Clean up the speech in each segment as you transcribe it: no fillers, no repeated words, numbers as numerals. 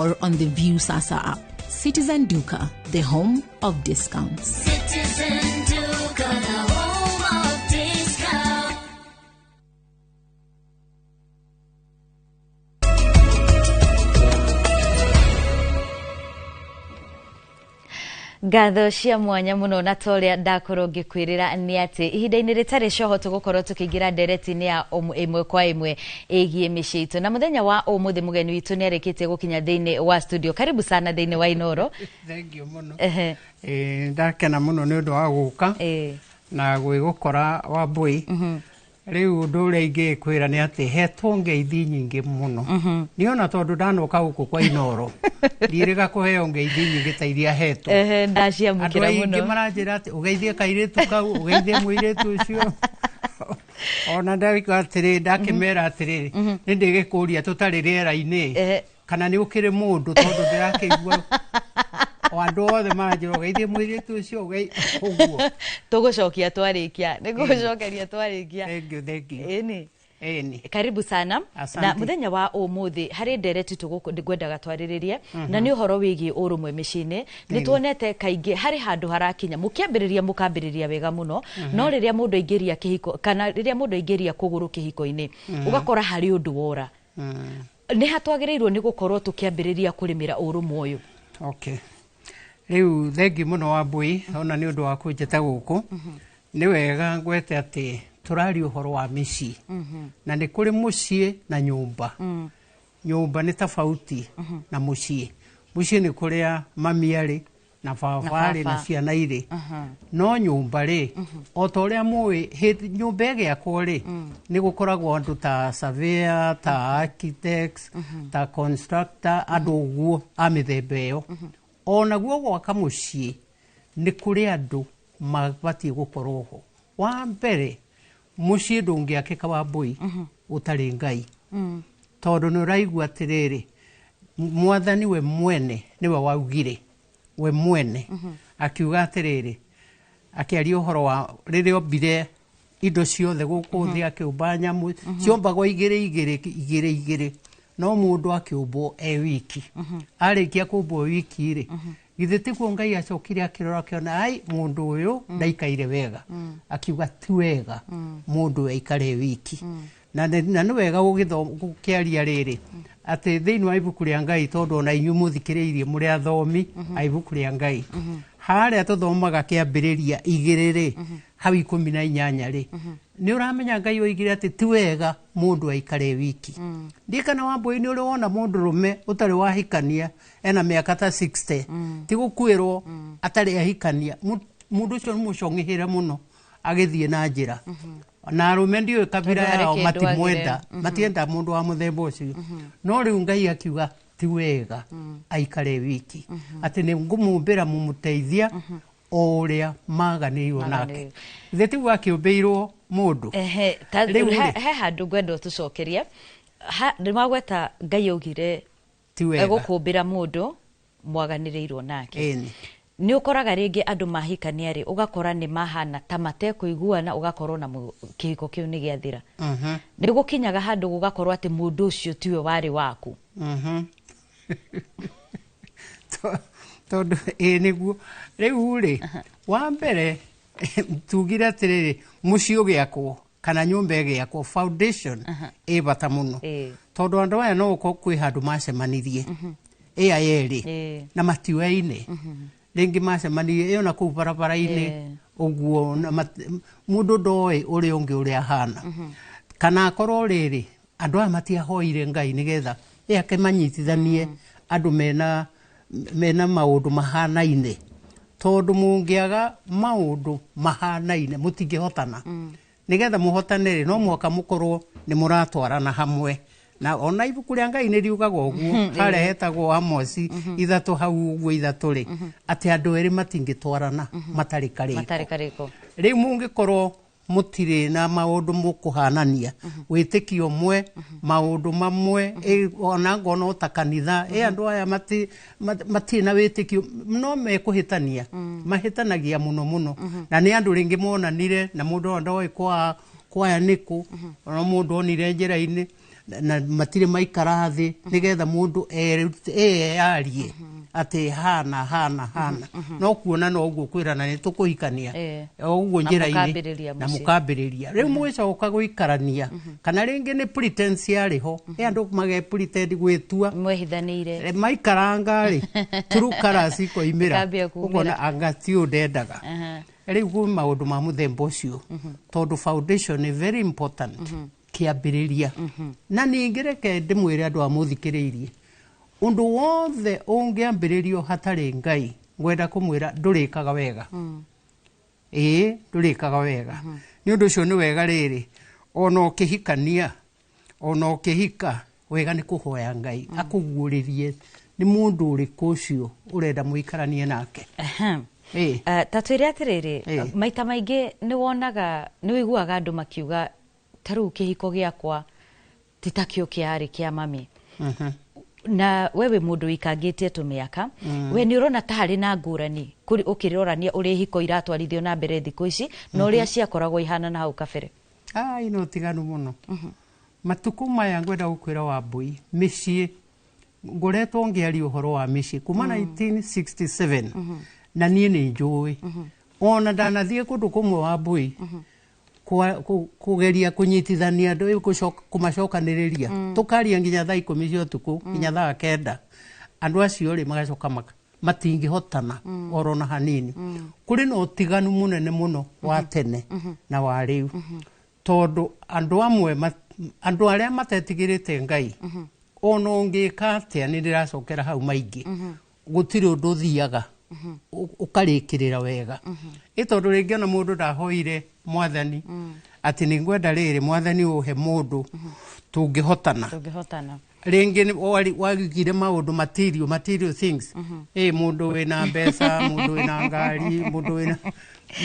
Or on the Viusasa app. Citizen Duka, the home of discounts. Citizen Duka, the home of discount. Ngatho cia mwanya muno, na ta ũrĩa ndakorwo ngĩkwĩrĩra nĩ atĩ ihinda-inĩ rĩtarĩ coho tũgũkorwo tũkĩingĩra ndereti-inĩ ya ĩmwe kwa ĩmwe ĩgiĩ mĩciĩ itũ. Na mũthenya wa ũmũthĩ mũgeni witũ nĩ arĩkĩtie gũkinya thĩinĩ wa studio. Karibu sana thĩinĩ wa Inoro. Thank you mũno. Ndakena mũno nĩ ũndũ wa gũka na gwĩgũkora Wambui. Rĩu ũndũ ũrĩa ingĩkwĩra nĩ atĩ hetwo ngeithi nyingĩ mũno. Nĩ ona tondũ ndanoka gũkũ kwa Inoro, ndiĩrĩga kũheo ngeithi nyingĩ ta iria hetwo. Andũ Ndaciamũkĩra aingĩ mũno. Maranjĩra atĩ ũgeithie kairĩtu kau, ũgeithie mũirĩtu ũcio. Ona ndauga atĩrĩ, ndakĩmera atĩrĩrĩ, nĩ ndĩgĩkũria tũtarĩ rĩera-inĩ kana nĩ ũkĩrĩ mũndũ, tondũ ndĩrakĩigua o andũ othe maranjĩra ũgeithie mũirĩtu ũcio, ũguo. Tũgũcokia twarĩkia, nĩ gũcokeria twarĩkia. Thank you, thank you. Ĩni. Ĩni. Karibu sana. Asante. Na muthenya wa umuthi harĩ ndereti ngwendaga twarĩrĩrie, na nĩ ũhoro wĩgiĩ ũrũmwe mĩciĩ-inĩ. Nĩ tuonete kaingĩ harĩ handũ harakinya mũkĩambĩrĩria, mũkambĩrĩria wega mũno, no rĩrĩa mũndũ aingĩria kĩhiko, kana rĩrĩa mũndũ aingĩria kũgũrũ kĩhiko-inĩ, ũgakora harĩ ũndũ wora. Nĩ hatwagĩrĩirwo nĩ gũkorwo tũkĩambĩrĩria kũrĩmĩra ũrũmwe ũyũ? Okay, rĩu thengi mũno Wambui, ona nĩ ũndũ wa kũnjĩta gũkũ. Nĩ wega ngwete atĩ tũraria ũhoro wa mĩciĩ, na nĩ kũrĩ mũciĩ na nyũmba. Nyũmba nĩ tofauti na mũciĩ. Mũciĩ nĩ kũrĩa mami arĩ na baba arĩ na baba. Ciana irĩ. No nyũmba rĩ, o ta ũrĩa mũĩ, nyũmba ĩgĩakwo rĩ, nĩ gũkoragwo andũ ta surveyor, ta architects, ta constructor, andũ ũguo a mĩthemba ĩyo. Onaguo gwaka mũciĩ nĩ kũrĩ andũ mabatiĩ gũkorwo ho. Wa mbere, mũciĩ ndũngĩakĩka, Wambui, ũtarĩ Ngai, tondũ nĩ ũraigua atĩrĩrĩ, Mwathani we mwene nĩwe waugire, we mwene akiuga atĩrĩrĩ, akĩaria ũhoro wa rĩrĩa ombire indo ciothe gũkũ thĩ, akĩũmba nyamũ ciombagwo igĩrĩ igĩrĩ igĩrĩ igĩrĩ, no mũndũ akĩũmbwo e wiki. Arĩkia kũmbwo wiki rĩ, githĩ tiguo Ngai acokire akĩrora, akĩona ai mũndũ ũyũ ndaikaire wega, akiuga ti wega mũndũ aikare wiki. Na nĩ wega gũkĩaria rĩrĩ atĩ thĩinĩ wa ibuku rĩa Ngai, tondũ ona inyuĩ mũthikĩrĩirie mũrĩ athomi a ibuku rĩa Ngai, harĩa tũthomaga kĩambĩrĩria 2 rĩ, hau 18 rĩ, nĩ ũramenya Ngai oigire atĩ ti wega mũndũ aikare wiki. Ndiĩ kana Wambũi nĩ ũrĩ wona mũndũrũme ũtarĩ wahikania ena mĩaka ta 60, ti gũkuĩrwo, atarĩ ahikania. Mũndũ ũcio nĩ mũcong'ĩhĩre mũno agĩthiĩ na njĩra, na arũme ndiũĩ kabira Tondũ harĩ yao kĩndũ matimwenda, agire. matienda mũndũ wa mũthemba ũcio. No rĩu Ngai akiuga ti wega aikare wiki, atĩ nĩ ngũmũmbĩra mũmũteithia o ũrĩa maganĩirwo nake. Maganĩirwo. Githĩ tiguo akĩũmbĩirwo mũndũ? Ehe, ta Rĩu rĩ. He handũ ngwenda ũtũcokerie. Nĩ wagweta Ngai augire ti wega egũkũmbĩra mũndũ mwaganĩrĩirwo nake. Ĩni. Nĩ ũkoraga rĩngĩ andũ mahikania rĩ, ũgakora nĩ mahana ta matekũiguana, ũgakorwo na kĩhiko kĩu nĩ gĩathira. Nĩ gũkinyaga handũ gũgakorwo atĩ mũndũ ũcio tiwe warĩ waku. Tondũ ĩ nĩguo rĩu rĩ, wa mbere tugire atĩrĩrĩ, mũciĩ ũgĩakwo kana nyũmba ĩgĩakwo, foundation ĩ bata mũno, tondũ andũ aya no ũkorwo kwĩ handũ macemanirie ĩ aya erĩ na matiũaine. Rĩngĩ macemanirie ĩyo na kũu barabara-inĩ ũguo, na mũndũ ndoĩ ũrĩa ũngĩ ũrĩa ahana, kana akorwo rĩrĩ andũ aya matiahoire Ngai nĩgetha ĩ akĩmanyitithanie andũ mena maũndũ mahanaine, tondũ mũngĩaga maũndũ mahanaine mũtingĩhotana. Nĩgetha mũhotane rĩ, no mũhaka mũkorwo nĩ mũratwarana hamwe. Na ona ibuku rĩa Ngai nĩ riugaga ũguo, harĩa hetagwo Amosi 3 hau ũguo 3 rĩ, atĩ andũ erĩ matingĩtwarana matarĩ karĩko. Matarĩ karĩko. Rĩu mũngĩkorwo mũtirĩ na maũndũ mũkũhanania, wĩtĩkio ũmwe, maũndũ mamwe, ona ngona o ta kanitha, ĩ andũ aya matirĩ na wĩtĩkio, no mekũhĩtania, mahĩtanagia mũno mũno. Na nĩ andũ rĩngĩ monanire na mũndũ ona ndoĩ kwaya nĩkũ, ona mũndũ onire njĩra-inĩ. Na matirĩ maikara thĩ nĩgetha mũndũ eyarie atĩ hana hana hana, no kuona no ũguo kwĩrana nĩ tũkũhikania o ũguo Na njĩra-inĩ mũkambĩrĩria na mũciĩ. Mũkambĩrĩria rĩu mũgĩcoka gũikarania, kana rĩngĩ nĩ pretense yarĩ ho, ĩ andũ mage pretend gwĩtua Mwehithanĩire. Maikaranga rĩ, true colours ikoimĩra. Ikambia kumĩra. Ũkona anga ti ũyũ ndendaga. Rĩu kwĩ maũndũ ma mũthemba ũcio, tondũ foundation nĩ very important, kĩambĩrĩria. Na ningĩ reke ndĩmwĩre andũ a mũthikĩrĩirie, ũndũ wothe ũngĩambĩrĩrio hatarĩ Ngai, ngwenda kũmwĩra ndũrĩkaga wega. Ĩĩ, ndũrĩkaga wega. Nĩ ũndũ ũcio nĩ wega rĩrĩ, ona ũkĩhikania, ona ũkĩhika, wega nĩ kũhoya Ngai akũguũrĩrie nĩ mũndũ ũrĩkũ ũcio ũrenda mũikaranie nake. Ĩĩ. Ta twĩre atĩrĩrĩ, maita maingĩ nĩ wonaga, nĩ wĩiguaga andũ makiuga ta rĩu kĩhiko gĩakwa ti ta kĩo kĩarĩ kĩa mami. Na we wĩ mũndũ wĩikangĩtie tũmĩaka, we nĩ ũrona ta harĩ na ngũrani ũkĩrorania ũrĩa ihiko iratwarithio na mbere thikũ ici na ũrĩa ciakoragwo ihana na hau kabere? Ai, no tiganu mũno. Matukũ maya ngwenda gũkwĩra Wambui, mĩciĩ, ngoretwo ngĩaria ũhoro wa mĩciĩ kuma 1967, na niĩ nĩ njũĩ ona ndanathiĩ kũndũ kũmwe, Wambui, kũgeria kũnyitithania andũ, kũmacokanĩrĩria, tũkaria nginya thaa 10 cia ũtukũ, nginya thaa 9. Andũ acio rĩ, magacoka matingĩhotana oro na hanini. Kũrĩ na ũtiganu mũnene mũno wa tene na wa rĩu, tondũ andũ amwe andũ arĩa matetigĩrĩte Ngai, ona ũngĩka atĩa, nĩ ndĩracokera hau maingĩ, gũtirĩ ũndũ ũthiaga ũkarĩkĩrĩra wega, ĩ tondũ rĩngĩ ona mũndũ ndahoire Mwathani atĩ nĩ ngwenda rĩrĩ, Mwathani, ũhe mũndũ tũngĩhotana. Tũngĩhotana. Rĩngĩ wagire maũndũ material, material things, ĩ mũndũ wĩna mbeca, mũndũ wĩna ngari, mũndũ wĩna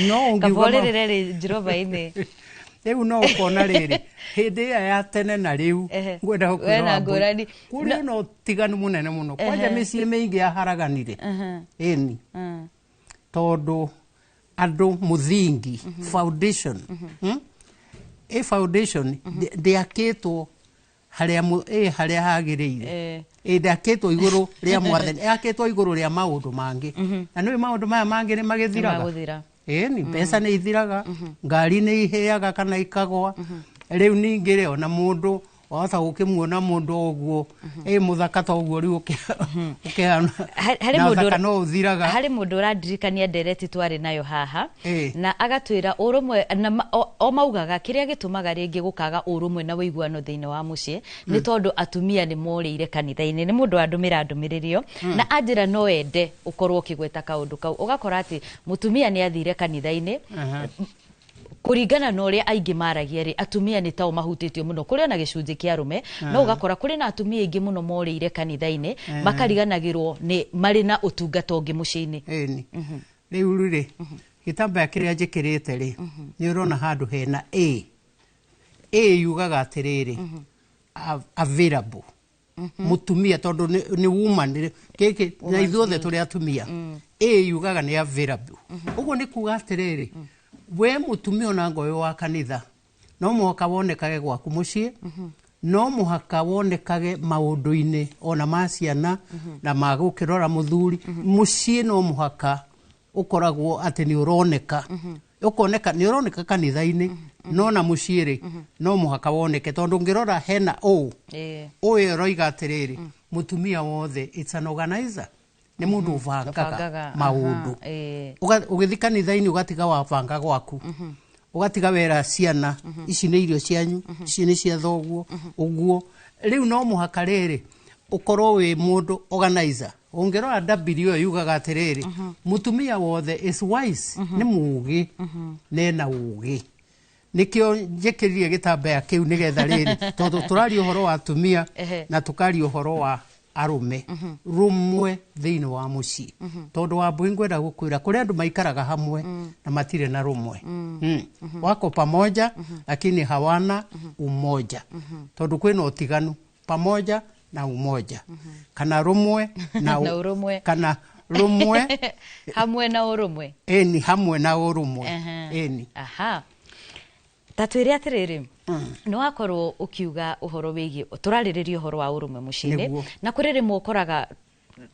no ũngiuga Kaba ũrĩrĩre rĩ njirova-inĩ. Rĩu no ũkona rĩrĩ, hĩndĩ ĩrĩa ya tene na rĩu, ngwenda gũkwĩra Wena Wambui, ngũrani. kũrĩ na ũtiganu mũnene mũno. Kwanja mĩciĩ mĩingĩ yaharaganire, ĩni, tondũ andũ mũthingi, foundation, Ĩ foundation ndĩakĩtwo harĩa ĩ harĩa hagĩrĩire. Ĩ ndĩakĩtwo igũrũ rĩa Mwathani, yakĩtwo igũrũ rĩa maũndũ mangĩ, na nĩũĩ maũndũ maya mangĩ nĩ magĩthiraga. Nĩmagũthira. Ĩni, mbeca nĩ ithiraga, ngari nĩ ihĩaga kana ikagwa. Rĩu ningĩ rĩ, ona mũndũ wahota gũkĩmuona mũndũ o ũguo ĩ mũthaka ta ũguo, rĩu ũkĩhana Harĩ na mũndũ ũthaka no ũthiraga. Harĩ mũndũ ũrandirikania ndereti twarĩ nayo haha na agatwĩra ũrũmwe na o maugaga kĩrĩa gĩtũmaga rĩngĩ gũkaga ũrũmwe na ũiguano thĩinĩ wa mũciĩ nĩ tondũ atumia nĩ morĩire kanitha-inĩ. Nĩ mũndũ wandũmĩra ndũmĩrĩri ĩyo na anjĩra no ende ũkorwo ũkĩgweta kaũndũ kau, ũgakora atĩ mũtumia nĩ athire kanitha-inĩ. Kũringana na ũrĩa aingĩ maragia rĩ, atumia nĩ tao mahutĩtio mũno, kũrĩ ona gĩcunjĩ kĩa arũme, no ũgakora kũrĩ na atumia aingĩ mũno morĩire kanitha-inĩ, makariganagĩrwo nĩ marĩ na ũtungata ũngĩ mũciĩ-inĩ. Ĩni, rĩu rĩ, gĩtambaya kĩrĩa njĩkĩrĩte rĩ, nĩ ũrona handũ hena A. A yugaga atĩrĩrĩ, available mũtumia, tondũ nĩ woman gĩkĩ na ithuothe tũrĩ atumia. A yugaga nĩ available. Ũguo nĩ kuga atĩrĩrĩ, we mũtumia, ona ngoyo wa kanitha, no mũhaka wonekage gwaku mũciĩ, no mũhaka wonekage maũndũ-inĩ ona ma ciana na ma gũkĩrora mũthuri mũciĩ. No mũhaka ũkoragwo atĩ nĩ ũroneka, ũkoneka nĩ ũroneka kanitha-inĩ, no na mũciĩ rĩ, no mũhaka woneke, tondũ ũngĩrora hena ũ ũyũ ũroiga atĩrĩrĩ, mũtumia wothe it's an organizer, nĩ mũndũ ũbangaga Ũbangaga, maũndũ. Ũgĩthiĩ kanitha-inĩ, ũgatiga wabanga gwaku, ũgatiga wera ciana, ici nĩ irio cianyu, ici nĩ cia thoguo. Ũguo rĩu no mũhaka rĩrĩ ũkorwo wĩ mũndũ organizer. Ũngĩrora W ĩyo yugaga atĩrĩrĩ, mũtumia wothe is wise, nĩ mũũgĩ, nena ũũgĩ. Nĩkĩo njĩkĩrire gĩtambaya kĩu, nĩgetha rĩrĩ, tondũ tũraria ũhoro wa atumia na tũkaria ũhoro wa arũme, rũmwe thĩinĩ wa mũciĩ, tondũ Wambui, ngwenda gũkwĩra kũrĩ andũ maikaraga hamwe na matirĩ na rũmwe. Wako pamoja lakini hawana umoja, tondũ kwĩna ũtiganu pamoja na umoja, kana rũmwe na, Na ũrũmwe. Kana rũmwe. Hamwe na ũrũmwe. Ĩni, hamwe na ũrũmwe. Ĩni. Aha. Ta twĩre atĩrĩrĩ, nĩ wakorwo ũkiuga ũhoro wĩgiĩ, tũrarĩrĩria ũhoro wa ũrũmwe mũciĩ-inĩ. Nĩguo. Na kũrĩ rĩmwe ũkoraga,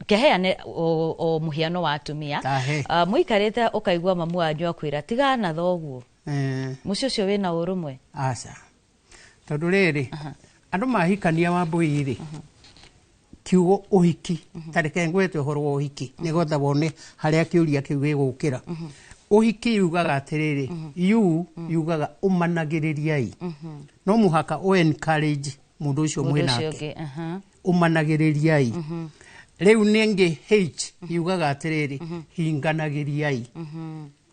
keheane o mũhiano wa atumia. Tahe. Ah, mũikarĩte ũkaigua mamu wanyu akwĩra, "Tigana na thoguo." Mũciĩ ũcio wĩna ũrũmwe? Aca, tondũ rĩrĩ, andũ mahikania wa mbũi rĩ, kiugo ũhiki, ta reke ngwete ũhoro wa ũhiki nĩgetha wone harĩa kĩũria kĩu gĩgũkĩra. Ũhiki yugaga atĩrĩrĩ, yu yugaga ũmanagĩrĩriai. No mũhaka ũ encourage mũndũ ũcio Mũndũ mwĩ ũcio nake. ũngĩ, aha. Ũmanagĩrĩriai. Rĩu nĩngĩ H yugaga atĩrĩrĩ, hinganagĩriai,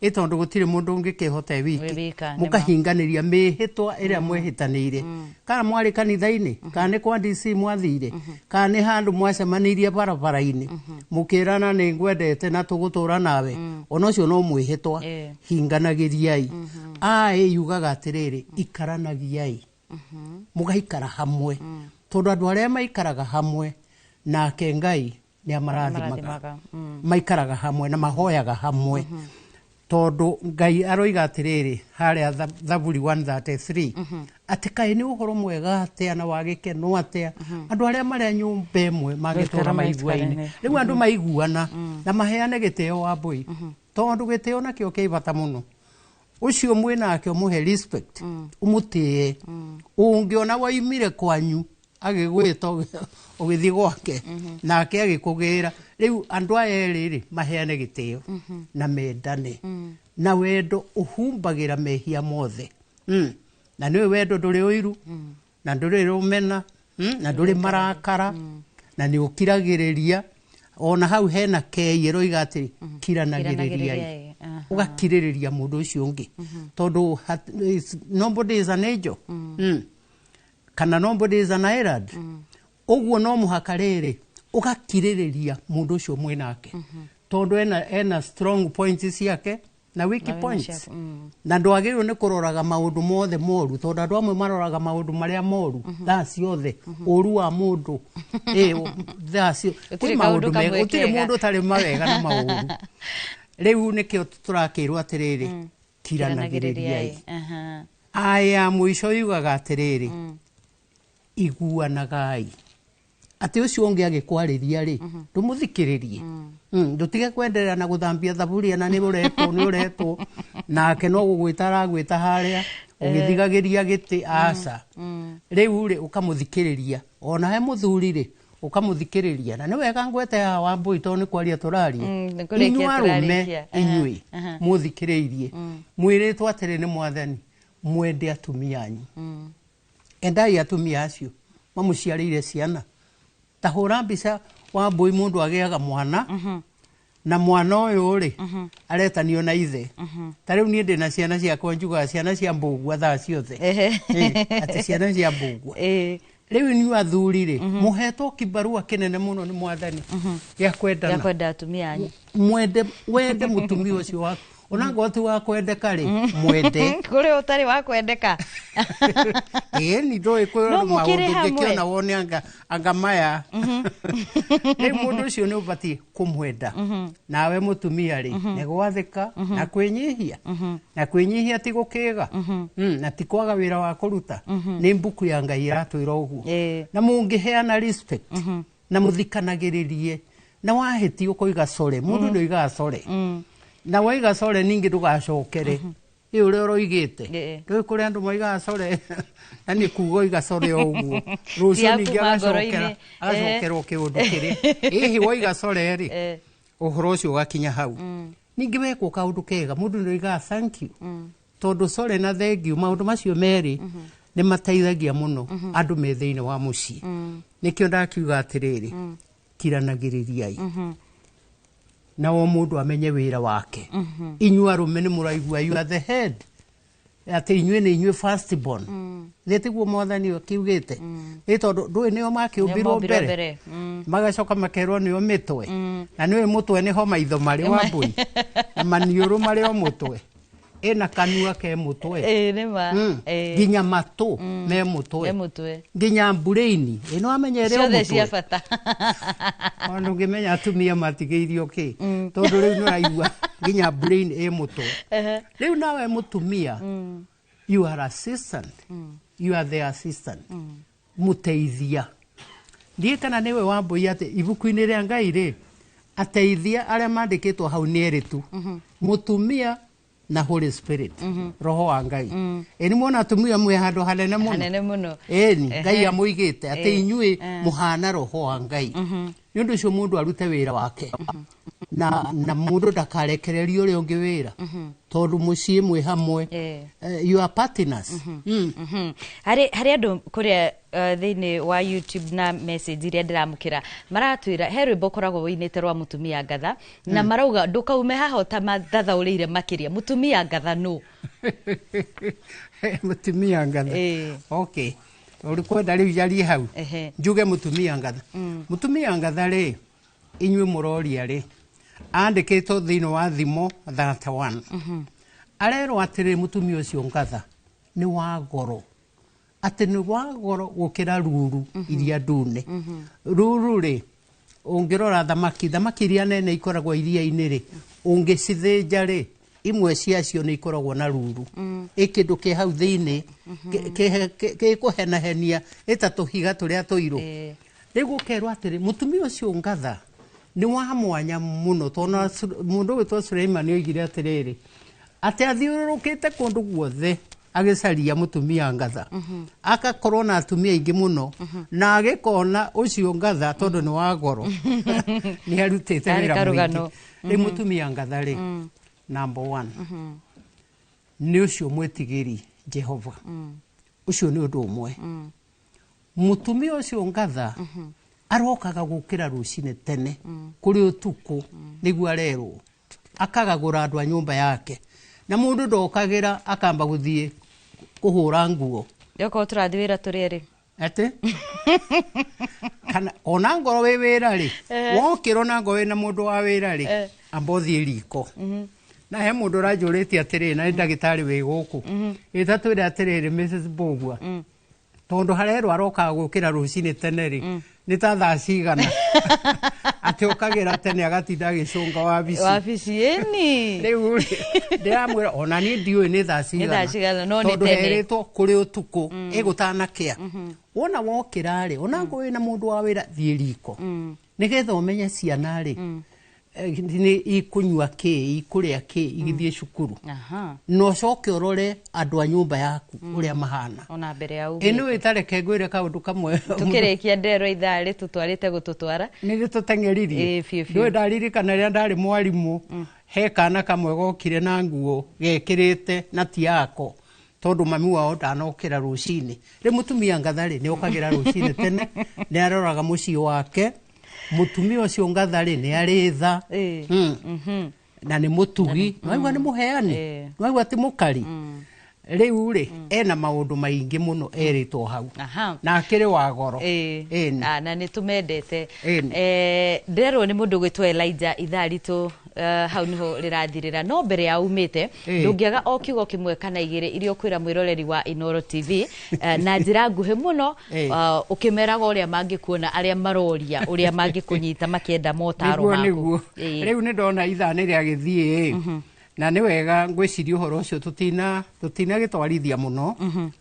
ĩ tondũ gũtirĩ mũndũ ũngĩkĩhota e Wĩ wiki. wika, nĩ ma. Mũkahinganĩria mĩhĩtwa ĩrĩa mwehĩtanĩire, kana mwarĩ kanitha-inĩ, kana nĩ kwa DC mwathire, kana nĩ handũ mwacemanĩirie barabara-inĩ mũkĩrana, "Nĩ ngwendete na tũgũtũra nawe," ona ũcio no mwĩhĩtwa. Hinganagĩriai. A yugaga atĩrĩrĩ, ikaranagiai, mũgaikara hamwe, tondũ andũ arĩa maikaraga hamwe nake Ngai nĩ amarathimaga. Amarathimaga, Maikaraga hamwe na mahoyaga hamwe, tondũ Ngai aroiga atĩrĩrĩ harĩa Thaburi 133 atĩ kaĩ nĩ ũhoro mwega atĩa na wa gĩkeno atĩa andũ arĩa marĩa nyũmba ĩmwe mangĩtũra Gũikara maiguaine. maikaine. Rĩu andũ maiguana na maheane gĩtĩo wa mbũi, tondũ gĩtĩo nakĩo kĩ bata mũno. Ũcio mwĩ nake ũmũhe respect, ũmũtĩe. Ũngĩona waimire kwanyu agĩgwĩta ũgĩthiĩ gwake nake agĩkũgĩra, rĩu andũ aya erĩ rĩ maheane gĩtĩo na mendane, na wendo ũhumbagĩra mehia mothe. Na nĩũĩ wendo ndũrĩ ũiru na ndũrĩ rũmena, na ndũrĩ marakara na nĩ ũkiragĩrĩria. Ona hau hena kei ĩroiga atĩ kiranagĩrĩriai. Kiranagĩrĩriai, aha. Ũgakirĩrĩria mũndũ ũcio ũngĩ, tondũ nobody is an angel, kana nobody is an island. Ũguo no mũhaka rĩrĩ ũgakirĩrĩria mũndũ ũcio mwĩ nake, tondũ ena strong points ciake na weak Na wĩna points. ciake, Na ndwagĩrĩirwo nĩ kũroraga maũndũ mothe moru, tondũ andũ amwe maroraga maũndũ marĩa moru thaa ciothe, ũru wa mũndũ thaa Gũtirĩ kwĩ kaũndũ maũndũ mega, kamwe gũtirĩ kega. mũndũ ũtarĩ mawega na maũru. Rĩu nĩkĩo tũrakĩrwo atĩrĩrĩ, kiranagĩrĩriai. Aha. Aya, mũico yugaga atĩrĩrĩ, iguanagai, atĩ ũcio ũngĩ agĩkwarĩria rĩ, ndũmũthikĩrĩrie. Ndũtige kwenderera na gũthambia thaburia na nĩ ũretwo, nĩ ũretwo, nake no gũgwĩta aragwĩta harĩa ũgĩthigagĩria gĩtĩ. Aca, rĩu rĩ ũkamũthikĩrĩria. Ona he mũthuri rĩ, ũkamũthikĩrĩria. Na nĩ wega ngwete haha wa mbũi, tondũ nĩ kwaria tũraria. Nĩ kũrĩkia Inyuĩ arũme, tũrarĩkia. inyuĩ Aha. mũthikĩrĩirie, mwĩrĩtwo atĩrĩ nĩ Mwathani, mwende atumia anyu. Endai atumia acio mamũciarĩire ciana. Ta hũra mbica wa mbũi, mũndũ agĩaga mwana, na mwana ũyũ rĩ aretanio na ithe. Ta rĩu niĩ ndĩna ciana ciakwa, njugaga ciana cia mbũgua thaa ciothe. Atĩ ciana cia mbũgua. Rĩu inyuĩ athuri rĩ, mũhetwo kĩbarũa kĩnene mũno nĩ Mwathani gĩa kwendana. Gĩa kwenda atumia anyu. Mwende, wende mũtumia ũcio waku, ona ti wa kwendeka rĩ, mwende. Kũrĩ ũtarĩ wa kwendeka. Ĩĩ, ni ndũĩ kwĩ No maũndũ mũkĩrĩ hamwe. ũngĩkĩona wone anga maya. Rĩu mũndũ ũcio nĩ ũbatiĩ kũmwenda. Nawe mũtumia rĩ, nĩ gwathĩka na kwĩnyihia, na kwĩnyihia ti gũkĩga, na ti kwaga wĩra wa kũruta. Nĩ mbuku ya Ngai ĩratwĩra ũguo. Na mũngĩheana respect na mũthikanagĩrĩrie, na wahĩtia ũkoiga sorry, mũndũ nĩ oigaga sorry, na waiga sorry ningĩ ndũgacokere ĩ ũrĩa ũroigĩte. Ndũĩ kũrĩ andũ moigaga sorry na nĩ kuga oiga sorry o ũguo, rũciũ Ti ya ningĩ kuma agacokera ngoro-inĩ. agacokerwo kĩũndũ kĩrĩa ĩhĩ woiga sorry rĩ, ũhoro ũcio ũgakinya hau. Ningĩ wekwo kaũndũ kega, mũndũ nĩ oigaga thank you, tondũ sorry na thank you, maũndũ macio merĩ nĩ mateithagia mũno andũ me thĩinĩ wa mũciĩ. Nĩkĩo ndakiuga atĩrĩrĩ, kiranagĩrĩriai na o mũndũ amenye wĩra wake. Inyuĩ arũme nĩ mũraigua, you are the head, atĩ inyuĩ nĩ inyuĩ first born. Nĩ tiguo Mwathani akiugĩte? Ĩ tondũ ndũĩ nĩo makĩũmbirwo mombirwo mbere, mbere. Magacoka makerwo nĩo mĩtwe. Na nĩũĩ mũtwe nĩho maitho marĩ wa mbũi na maniũrũ marĩ o mũtwe, ĩna kanua ke mũtwe. Ĩĩ, nĩ ma. Nginya matũ me mũtwe. Me mũtwe. Nginya mburaini ĩno amenya ĩrĩ o Ciothe cia mũtwe. bata. Ona ũngĩmenya atumia matigĩirio kĩ, tondũ rĩu nĩũraigua nginya brain ĩ mũtwe. Rĩu nawe mũtumia, You are assistant, you are the assistant, mũteithia. Ndiĩ kana nĩwe wambũi atĩ ibuku-inĩ rĩa Ngai rĩ, ateithia arĩa mandĩkĩtwo hau nĩ erĩ tu, mũtumia na Holy Spirit, roho wa Ngai. Ĩ nĩ muona atumia mwĩ handũ hanene mũno. Hanene mũno. Ĩni Ngai amũigĩte atĩ inyuĩ mũhana roho wa Ngai. Nĩ ũndũ ũcio mũndũ arute wĩra wake na mũndũ ndakarekererie ũrĩa ũngĩ wĩra, tondũ mũciĩ mwĩ hamwe. You are partners. Harĩ andũ kũrĩa thĩinĩ wa YouTube na message iria ndĩramũkĩra maratwĩra he rwĩmbo ũkoragwo wĩinĩte rwa mũtumia ngatha, na marauga ndũkaume haha ũtamathathaũrĩire makĩria mũtumia ngatha nũ. Mũtumia ngatha? Okay, ũrĩ kwenda rĩu njarie hau? Ehe. Njuge mũtumia ngatha, mũtumia ngatha rĩ, inyuĩ mũroria rĩ, andĩkĩtwo thĩinĩ wa Thimo 31. Arerwo atĩrĩ, mũtumia ũcio ngatha nĩ wa goro, atĩ nĩ wa goro gũkĩra ruru iria ndune. Ruru rĩ, ũngĩrora thamaki, thamaki iria nene ikoragwo iria-inĩ rĩ, ũngĩcithĩnja rĩ, imwe ciacio nĩ ikoragwo na ruru. Ĩ kĩndũ kĩ hau thĩinĩ gĩkũhenahenia ĩta tũhiga tũrĩa tũirũ. Rĩu gũkerwo atĩrĩ, mũtumia ũcio ngatha nĩ wa mwanya mũno, tondũ mũndũ ũgwĩtwo Suleiman oigire atĩrĩrĩ, atĩ athiũrũrũkĩte kũndũ guothe agĩcaria mũtumia ngatha, akakorwo na atumia aingĩ mũno, na agĩkona ũcio ngatha, tondũ nĩ wa goro, nĩ arutĩte Karĩ wĩra mũingĩ. karũgano. Rĩu mũtumia ngatha rĩ, number one nĩ ũcio mwĩtigĩri Jehova. Ũcio nĩ ũndũ ũmwe. Mũtumia ũcio ngatha arokaga gũkĩra rũcinĩ tene kũrĩ ũtukũ, nĩguo arerwo akagagũra andũ a nyũmba yake, na mũndũ ndokagĩra akamba gũthiĩ kũhũra nguo. Okorwo tũrathiĩ wĩra tũrĩ erĩ. Atĩ kana ona ngorwo wĩ wĩra rĩ, wokĩra ona ngorwo wĩna mũndũ wa wĩra rĩ, amba ũthiĩ riko. Na he mũndũ ũranjũrĩtie atĩrĩrĩ, na nĩ ndagĩtarĩ wĩ gũkũ, ĩtatwĩre atĩrĩrĩ, Mrs Mbũgua, tondũ harerwo arokaga gũkĩra rũcinĩ tene rĩ, nĩ ta thaa cigana atĩ ũkagĩra tene agatinda agĩcũnga wabici? Wabici ĩni. Rĩu rĩ, ndĩramwĩra ona niĩ ndiũĩ nĩ thaa Nĩ thaa cigana, no nĩ tondũ tene. herĩtwo kũrĩ ũtukũ ĩgũtanakĩa. Wona wokĩra rĩ, ona ngorwo wĩna mũndũ wa wĩra, thiĩ riko nĩgetha ũmenye ciana rĩ, nĩ ikũnyua kĩ, ikũrĩa kĩ igĩthiĩ cukuru, na ũcoke ũrore andũ a nyũmba yaku ũrĩa mahana. Ona mbere ya ĩ ũguo. Nĩ wĩtareke ngwĩre kaũndũ kamwe. Tũkĩrĩkia ndero ithaa rĩtũtwarĩte gũtũtwara. Nĩ rĩtũteng'eririe. Ĩ, biũ, biũ. Ndũĩ ndaririkana rĩrĩa ndarĩ mwarimũ, he kana kamwe gokire na nguo gekĩrĩte na ti yako, tondũ mami wao ndanokĩra rũcinĩ. Rĩ mũtumia ngatha rĩ, nĩ okagĩra rũcinĩ tene, nĩ aroraga mũciĩ wake. Mũtumia ũcio ngatha rĩ, nĩ arĩ tha. Na nĩ mũtugi, nĩwaigua nĩ mũheani, nĩwaigua ti mũkari. Rĩu rĩ, ena maũndũ maingĩ mũno erĩtwo hau, na akĩrĩ wa goro. Ĩni. Ah, na nĩ tũmendete. Ĩni. Ndĩrerwo nĩ mũndũ gwĩtwo Elijah ithaa ritũ hau nĩho rĩrathirĩra, no mbere ya umĩte ndũngĩaga o kiugo kĩmwe kana igĩrĩ iria ũkwĩra mwĩroreri wa Inooro TV na njĩra nguhĩ mũno, ũkĩmeraga ũrĩa mangĩkuona, arĩa maroria ũrĩa mangĩkũnyita makĩenda motaro nĩguo maku. Nĩguo. Rĩu nĩ ndona ithaa nĩ rĩagĩthiĩ, na nĩ wega ngwĩciria ũhoro ũcio tũtinagĩtwarithia mũno,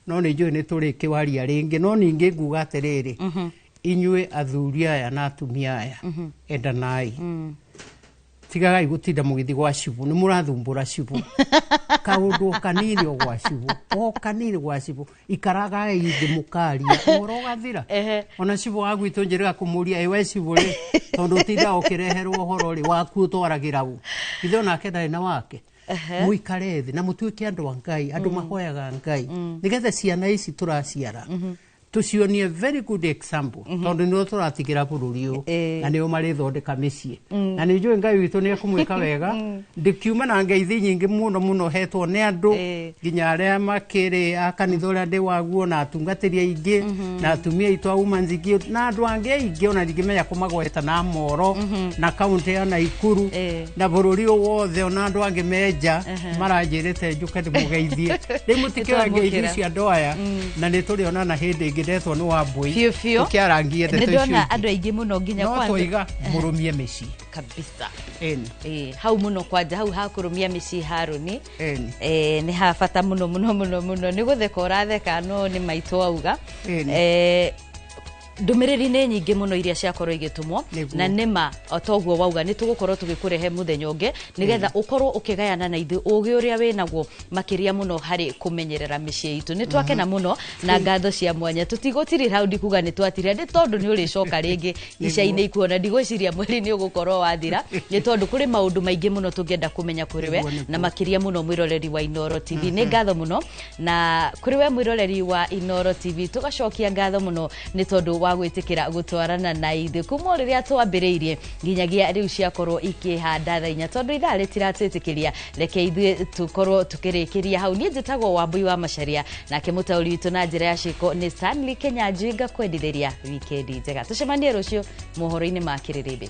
no nĩ njũĩ nĩ tũrĩkĩwaria rĩngĩ. No ningĩ nguga atĩrĩrĩ, inyuĩ athuri aya na atumia aya, endanai, tigagai gũtinda mũgĩthiĩ gwa cibũ, nĩ mũrathumbũra cibũ. Kaũndũ o kanini o gwa cibũ, o kanini gwa cibũ. Ikaragai thĩ mũkaria, ũhoro ũgathira. Ona cibũ wa gwitũ njĩrĩga kũmũria, ĩ we cibũ rĩ, tondũ ũtindaga ũkĩreherwo ũhoro rĩ, waku ũtwaragĩra ũ? Ithe onake ndarĩ na wake. Mũikare thĩ na mũtuĩke andũ a Ngai, andũ mahoyaga Ngai, nĩgetha ciana ici tũraciara tũcionie very good example, tondũ nĩo tũratigĩra bũrũri ũyũ, na nĩo marĩthondeka mĩciĩ. Na nĩ njũĩ Ngai witũ nĩ ekũmwĩka wega. Ndĩkiuma na ngeithi nyingĩ mũno mũno hetwo nĩ andũ, nginya arĩa makĩrĩ a kanitha ũrĩa ndĩ waguo, na atungatĩri aingĩ, na atumia aitũ a Women's Guild, na andũ angĩ aingĩ ona ndingĩmenya kũmagweta, na Moro na kaunti ya Naikuru na bũrũri ũyũ wothe, ona andũ angĩ menja maranjĩrĩte njũke ndĩmũgeithie. Rĩu mũtikĩoya ngeithi Nĩtwamũkĩra. cia andũ aya, na nĩ tũrĩonana hĩndĩ ĩngĩ. Ndingĩndetwo nĩ Wambũi. Biũ biũ. Tũkĩarangie ndeto Nĩ icio ndona ingĩ. andũ aingĩ mũno nginya No kwanza- twoiga mũrũmie mĩciĩ. Kabisa. Ĩni. Ĩĩ, hau mũno kwanja hau hakũrũmia mĩciĩ, Harũni. Ĩni. Eh, nĩ ha bata mũno mũno mũno mũno. Nĩ gũtheka ũratheka, no nĩ maitũ auga. Ĩni. Eh, ndũmĩrĩri nĩ nyingĩ mũno iria ciakorwo igĩtũmwo. Nĩguo. Na nĩma o toguo wauga, nĩ tũgũkorwo tũgĩkũrehe mũthenya ũngĩ nĩgetha ũkorwo ũkĩgayana na ithuĩ ũgĩ ũrĩa wĩ naguo, makĩria mũno harĩ kũmenyerera mĩciĩ itũ. Nĩ twakena mũno na ngatho cia mwanya. Tũtigũtirĩra hau, ndikuga nĩ twatirĩra, nĩ tondũ nĩ ũrĩcoka rĩngĩ ica-inĩ ikuona. Ndigwĩciria mweri nĩ ũgũkorwo wathira, nĩ tondũ kũrĩ maũndũ maingĩ mũno tũngĩenda kũmenya kũrĩ we. Nĩguo, nĩguo. Na makĩria mũno mwĩroreri wa Inoro TV, nĩ ngatho mũno. Na kũrĩ we mwĩroreri wa Inoro TV, tũgacokia ngatho mũno nĩ tondũ wa gwĩtĩkĩra gũtwarana na ithuĩ kuma o rĩrĩa twambĩrĩirie nginyagia rĩu ciakorwo ikĩhanda thaa 4. Tondũ ithaa rĩtiratwĩtĩkĩria, reke ithuĩ tũkorwo tũkĩrĩkĩria hau. Niĩ njĩtagwo Wambui wa Macaria, nake mũtaũri witũ na njĩra ya ciĩko nĩ Stanley Kenyanjui. Ngakwendithĩria wikendi njega. Tũcemanie rũciũ mohoro-inĩ ma kĩrĩrĩmbĩ.